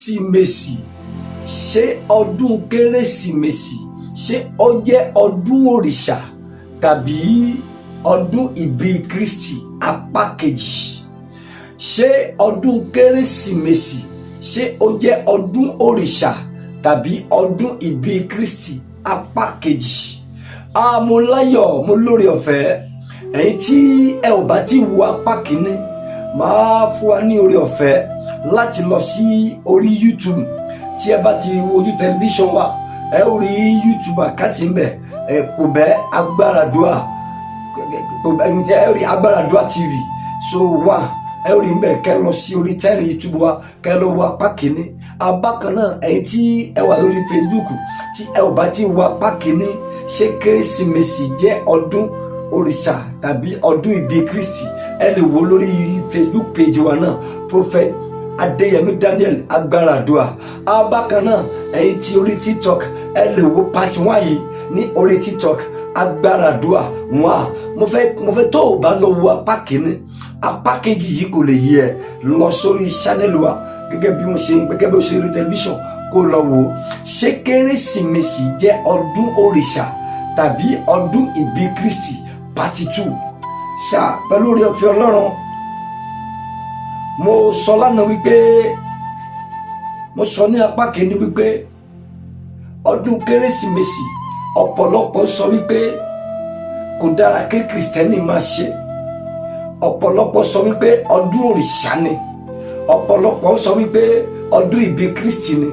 Kérésìmesì, ṣé ọdún Kérésìmesì, ṣé ó jẹ́ ọdún òrìṣà tàbí ọdún ìbí Kristi? Apá kejì. Ṣé ọdún Kérésìmesì, ṣé ó jẹ́ ọdún òrìṣà tàbí ọdún ìbí Kristi? Apá kejì. A mo láyọ̀, mo lóore ọ̀fẹ́. Ẹ̀yin tí ẹ ò bá ti wo apá kìíní, máa fún wa ní oore ọ̀fẹ́ láti lọ sí orí YouTube. Tí ẹ bá ti wo ojú tẹlifíṣàn wa, ẹ ó rí YouTube account ń bẹ. Ẹ kò bẹ Agbáradua, ẹ rí Agbáradua TV. So wà ẹ ó rí ń bẹ, kẹ́ lọ sí orí tẹ́rì YouTube wa, kẹ́ lọ wo apá kìíní. Abákan náà, ẹ̀yin tí ẹ wà lórí Facebook, tí ẹ ò bá ti wo apá kìíní, ṣé Kérésìmesì jẹ́ ọdún òrìṣà tàbí ọdún ìbí Kristi, ẹ lè wo lórí Facebook page wa náà, Prophet Adéyẹmí Daniel Agbáradua. Abákan náà, ẹ̀yin tí orí TikTok, ẹ lè wo part 1 yìí ní orí TikTok, Agbáradua 1. Mo fẹ́ tó o bá lọ wo apá kìíní, apá kejì yìí kò lè yé ẹ. Lọ sórí channel wa gẹ́gẹ́ bí ó ṣe rí tẹlifíṣàn, kó lọ wò. Ṣé Kérésìmesì jẹ́ ọdún òrìṣà tàbí ọdún ìbí Kristi? Part 2. Ṣá pẹ̀lú oore ọ̀fẹ́ Ọlọ́run, mo sọ lánàá wípé, mo sọ ní apá kìíní wípé ọdún Kérésìmesì, ọ̀pọ̀lọpọ̀ sọ wípé kò dára kí Kìrìsìtẹ́nì máa ṣe. Ọ̀pọ̀lọpọ̀ sọ wípé ọdún òrìṣà ni. Ọ̀pọ̀lọpọ̀ sọ wípé ọdún ìbí Kristi ni.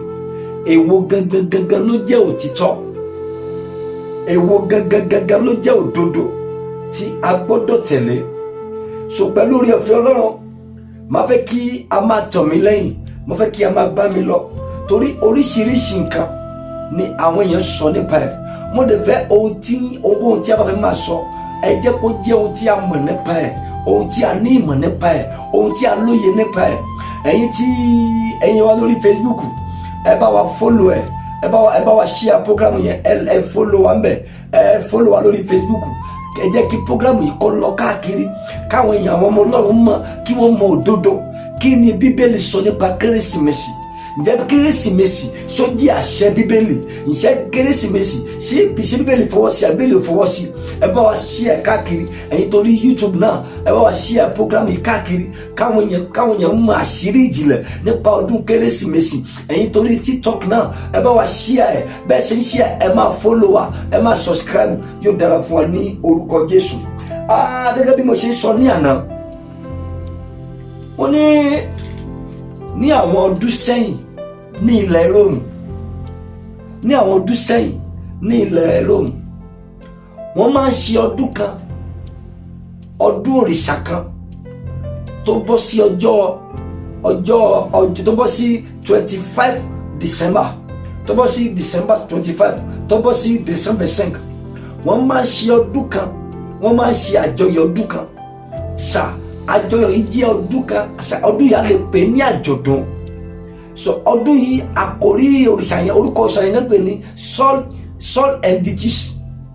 Èwo gangan gangan ló jẹ́ òtítọ́? Èwo gangan gangan ló jẹ́ òdodo tí a gbọ́dọ̀ tẹ̀lé? So pẹ̀lú oore ọ̀fẹ́ Ọlọ́run, máa fẹ́ kí a máa tọ̀ mí lẹ́yìn, mo fẹ́ kí a máa bá mi lọ, torí oríṣiríṣi nǹkan ni àwọn èèyàn sọ nípa ẹ̀. Mo dẹ̀ fẹ́ ohun tí a bá fẹ́ máa sọ, ẹ jẹ́ kó jẹ́ ohun tí a mọ̀ nípa ẹ̀, ohun tí a ní ìmọ̀ nípa ẹ̀, ohun tí a lóye nípa ẹ̀. Ẹ̀yin tí ẹ̀yin wa lórí Facebook, ẹ bá wa follow ẹ, ẹ bá wa share program yẹn. Ẹ follow wa ńbẹ̀, ẹ follow wa lórí Facebook. Ẹ jẹ́ kí program yìí kó lọ káàkiri, káwọn èèyàn, àwọn ọmọ Ọlọ́run mọ̀, kí wọ́n mọ òdodo. Kí ni Bíbélì sọ nípa Kérésìmesì? Ǹjẹ́ Kérésìmesì sọ jẹ́ àṣẹ Bíbélì? Ǹjẹ́ Kérésìmesì ṣé Bíbélì fọwọ́ sí àbí Bíbélì fọwọ́ sí? Ẹ bá wa share káàkiri. Ẹ̀yin torí YouTube náà, ẹ bá wa share program yìí káàkiri, káwọn èèyàn mọ àṣírí ìjìnlẹ̀ nípa ọdún Kérésìmesì. Ẹ̀yin torí TikTok náà, ẹ bá wa share ẹ. Bẹ́ẹ̀ ṣe ń share, ẹ máa follow wa, ẹ máa subscribe. Yóò dára fún wa ní orúkọ Jésù. Gẹ́gẹ́ bí mo ṣe sọ ní àná, mo ní àwọn ọdún sẹ́yìn ní ilẹ̀ Róòmù, ní àwọn ọdún sẹ́yìn ní ilẹ̀ Róòmù, wọ́n máa ń ṣe ọdún kan, ọdún òrìṣà kan tó bọ́ sí ọjọ́ tó bọ́ sí 25 December, tó bọ́ sí December 25, tó bọ́ sí December 5. Wọ́n máa ń ṣe ọdún kan, wọ́n máa ń ṣe àjọyọ̀ ọdún kan ṣá. Àjọyọ̀ yìí jẹ́ ọdún kan ṣá, ọdún yìí a lè pè ní àjọ̀dún. So ọdún yìí, àkórí òrìṣà yẹn, orúkọ òrìṣà yẹn náà pè ní Sol Invictus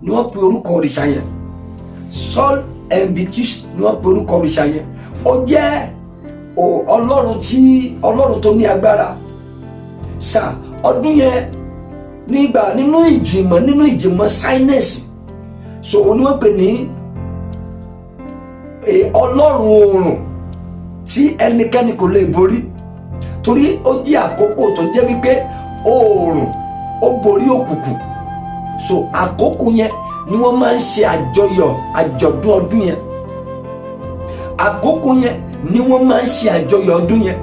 ni wọ́n pe orúkọ òrìṣà yẹn. Sol Invictus ni wọ́n pe orúkọ òrìṣà yẹn. Ó jẹ́ Ọlọ́run tí Ọlọ́run tó ní agbára ṣá. Ọdún yẹn, nígbà nínú ìjìmọ̀ sáyẹ́nsì, so òun ni wọ́n pè ní Ọlọ́run oòrùn tí ẹnikẹ́ni kò lè borí, torí ó jẹ́ àkókò tó jẹ́ wípé oòrùn ó borí òkùnkùn. So àkókò yẹn ni wọ́n máa ń ṣe àjọyọ̀ àjọ̀dún ọdún yẹn. Àkókò yẹn ni wọ́n máa ń ṣe àjọyọ̀ ọdún yẹn,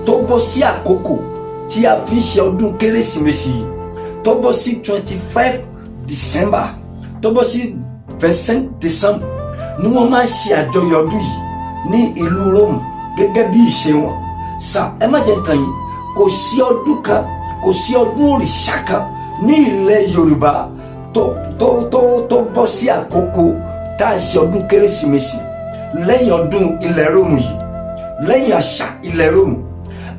tó bọ́ sí àkókò tí a fi ń ṣe ọdún Kérésìmesì yìí, tó bọ́ sí 25 December, tó bọ́ sí 25 December ni wọ́n máa ń ṣe àjọyọ̀ ọdún yìí ní ìlú Rome gẹ́gẹ́ bí ìṣe wọn. Sà, ẹ má jẹ́ tàn yín, kò sí ọdún kan, kò sí ọdún òrìṣà kan ní ilẹ̀ Yorùbá tó bọ́ sí àkókò tá à ń ṣe ọdún Kérésìmesì lẹ́yìn ọdún ilẹ̀ Róòmù yìí, lẹ́yìn àṣà ilẹ̀ Róòmù.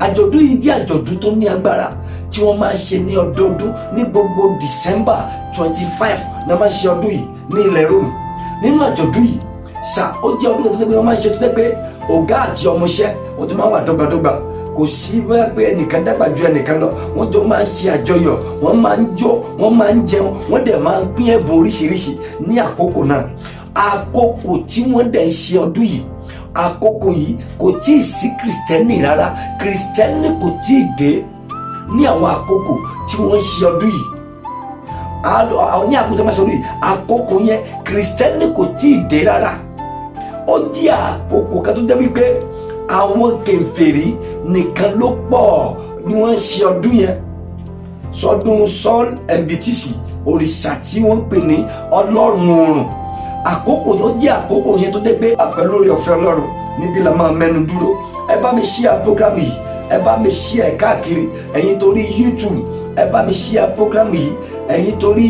Àjọ̀dún yìí jẹ́ àjọ̀dún tó ní agbára tí wọ́n máa ń ṣe ní ọdọọdún. Ní gbogbo December 25 ní wọ́n máa ń ṣe ọdún yìí ní ilẹ̀ Róòmù. Nínú àjọ̀dún yìí sà, ó jẹ́ ọdún tó tẹ́ pé wọ́n máa ń ṣe, tó tẹ́ pé ọ̀gá àti ọmọọṣẹ́ wọ́n tó máa ń wà dọ́gbadọ́gba. Kò sí bóyá pé ẹnìkan dàgbà ju ẹnìkan lọ. Wọ́n jọ máa ń ṣe àjọyọ̀, wọ́n máa ń jó, wọ́n máa ń jẹun, wọ́n dẹ̀ máa ń pín ẹ̀bùn oríṣiríṣi ní àkókò náà. Àkókò tí wọ́n dẹ̀ ń ṣe ọdún yìí, àkókò yìí kò tí ì sí Kìrìsìtẹ́nì rárá. Kìrìsìtẹ́nì kò tí ì dé ní àwọn àkókò tí wọ́n ń ṣe ọdún yìí. Àwọn ní àkókò tó máa ṣe ọdún yìí, àkókò yẹn, Kìrìsìtẹ́nì kò tí ì dé rárá. Ó jẹ́ àkókò kan tó jẹ́ wípé àwọn kèfèrí nìkan ló pọ̀ ni wọ́n ń ṣe ọdún yẹn, sọdún Sol Invictus, òrìṣà tí wọ́n ń pè ní ọlọ́run oòrùn. Àkókò tó jẹ́ àkókò yẹn tó dé pé pẹ̀lú oore ọ̀fẹ́ Ọlọ́run, níbí la máa mẹ́nu dúró. Ẹ bá mi share program yìí, ẹ bá mi share káàkiri. Ẹ̀yin torí YouTube, ẹ bá mi share program yìí. Ẹ̀yin torí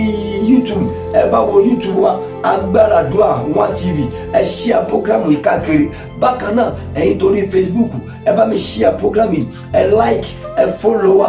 YouTube, ẹ bá wo YouTube wa, Agbára Àdúrà One TV, ẹ share program yìí káàkiri. Bákan náà, ẹ̀yin torí Facebook, ẹ bá mi share program yìí, ẹ like, ẹ follow wa.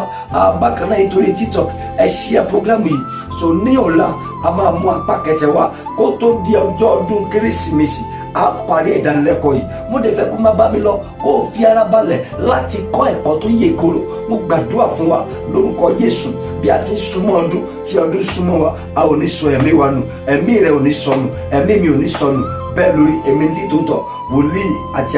Bákan náà, ẹ̀yin torí TikTok, ẹ share program yìí. So ní ọ̀la, a máa mú apá kẹtẹ wá kó tó di ọjọ́ ọdún Kérésìmesì. A parí ìdánilẹ́kọ̀ọ́ yìí. Mo dẹ̀ fẹ́ kó má bá mi lọ, kó o fi ara balẹ̀ láti kọ́ ẹ̀kọ́ tó yè koro. Mo gbàdúrà fún wa lórúkọ Jésù, bí a ti ń súnmọ́ ọdún, tí ọdún súnmọ́ wa, a ò ní sọ ẹ̀mí wa nù. Ẹ̀mí rẹ ò ní sọnù, ẹ̀mí mi ò ní sọnù. Bẹ́ẹ̀ lórí èmi ní tòótọ́ wòlíì àti